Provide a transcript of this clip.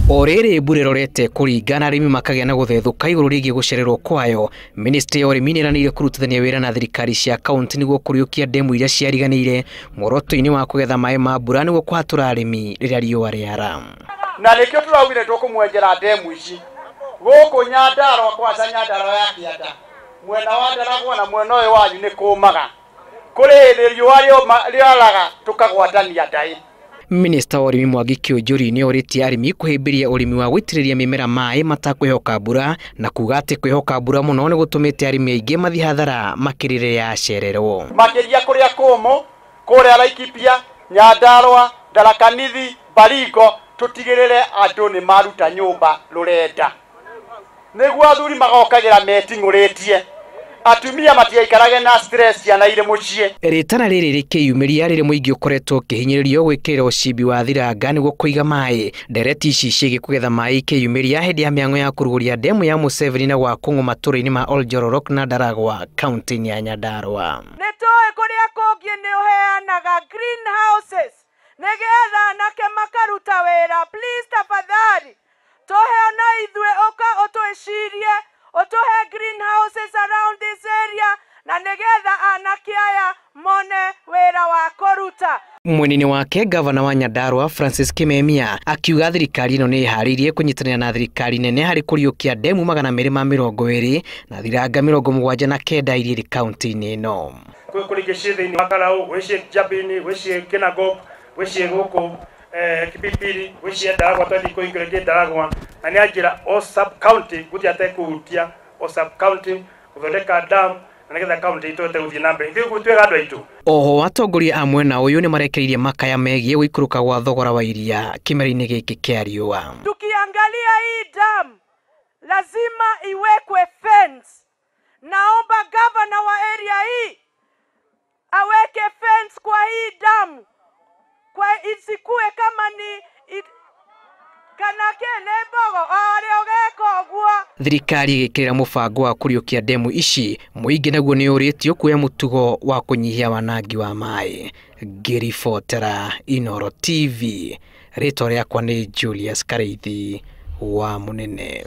O rĩrĩ mbura ĩrorete kũringa na arĩmi makagĩa na gũthethũka igũrũ rĩgiĩ gũcererwo kwayo, ministry ya ũrĩmi nĩĩranĩire kũrutithania wĩra na thirikari cia kaunti nĩguo kũriũkia ndemu iria ciariganĩire muoroto-inĩ wa kũgetha maĩ ma mbura nĩguo kũhatũra arĩmi rĩrĩa riũa rĩara. Na nĩkĩo tũraugire tũkũmwenjera ndemu ici gũkũ Nyandarua, kwanza Nyandarua ya kĩanda, mwena wa Ndaragwa na mwena ũyũ wanyu nĩ kũmaga, kũrĩ hĩndĩ riũa rĩaraga tũkagwatania ndaĩ. Minista wa ũrĩmi Mwangi Kiunjuri nĩ orĩtie arĩmi kũhĩmbĩria ũrĩmi wa gũitĩrĩria mĩmera maĩ matakwĩhoka mbura na kuga atĩ kwĩhoka mbura mũno nĩ gũtũmĩte arĩmi aingĩ mathiĩ hathara makĩria rĩrĩa yacererwo. Makĩria kũrĩa kũmũ, kũrĩa Laikipia, Nyandarua, Tharaka Nithi, Baringo, tũtigĩrĩre andũ nĩ maruta nyũmba rũrenda nĩguo athuri magokagĩra meting'ũrĩtie, atumia matiaikarage na stress ciana irĩ mũciĩ. Rĩtana rĩrĩ rĩkĩyumĩria rĩrĩ mũingĩ ũkoretwo ũkĩhinyĩrĩrio gwĩkĩrĩra ũcimbi wa thiranga nĩguo kũiga maĩ. Ndereti ici ciĩgiĩ kũgetha maĩ ikĩyumĩria hĩndĩ ya mĩhang'o ya kũrugũria ndemu ya Museveni na gwa Kũng'ũ matũũra-inĩ ma Oljororok na Ndaragwa kaunti-inĩ ya Nyandarua. Nĩ tũĩ kũrĩa kũngĩ nĩ ũheanaga greenhouses nĩgetha anake makaruta wĩra. Please tafadhali tũhe ona ithuĩ, ũka ũtwĩcirie ũtũhe greenhouses around this area na nĩgetha anake aya mone wĩra wa kũruta. Mwena-inĩ wake gavana wa Nyandarua Francis Kimemia akiuga thirikari ĩno nĩ ĩharĩirie kũnyitanĩra na thirikari nene harĩ kũriũkia ndemu 220 na thiranga 79 iria irĩ kaunti-inĩ ĩno. Kwĩ kũrĩ ingĩ ciĩ thĩinĩ wa Karau, gwĩ ciĩ Njabini, gwĩ ciĩ Kinangop, gwĩ ciĩ gũkũ Kipipiri, gwĩ ciĩ Ndaragwa, twathiĩ kũhingũra ingĩ Ndaragwa, na nĩ anjĩra o sub county gũthiĩ atekũhutia o sub county gũthondeka dam na nĩgetha kaunti itũ ĩhote gũthiĩ na mbere. Ithuĩ twĩga andũ aitũ. Oho atongoria a mwena ũyũ nĩ marekereirie makaya megiĩ gũikũrũka gwa thogora wa iria kĩmera-inĩ gĩkĩ kĩa riũa. Tukiangalia hii dam lazima iwekwe fence. Naomba gavana wa area hii aweke fence kwa hii dam, kwa isikue kama ni kana kene mbogo ore ogeko guo. Thirikari ĩgĩkĩrĩra mũbango wa kũriũkia ndemu ici, mũingĩ naguo nĩ ũrĩtio kuoya mũtugo wa kũnyihia wanangi wa maĩ. Ngĩribotera Inooro TV, rĩtwa rĩakwa nĩ Julius Kareithi wa Mũnene.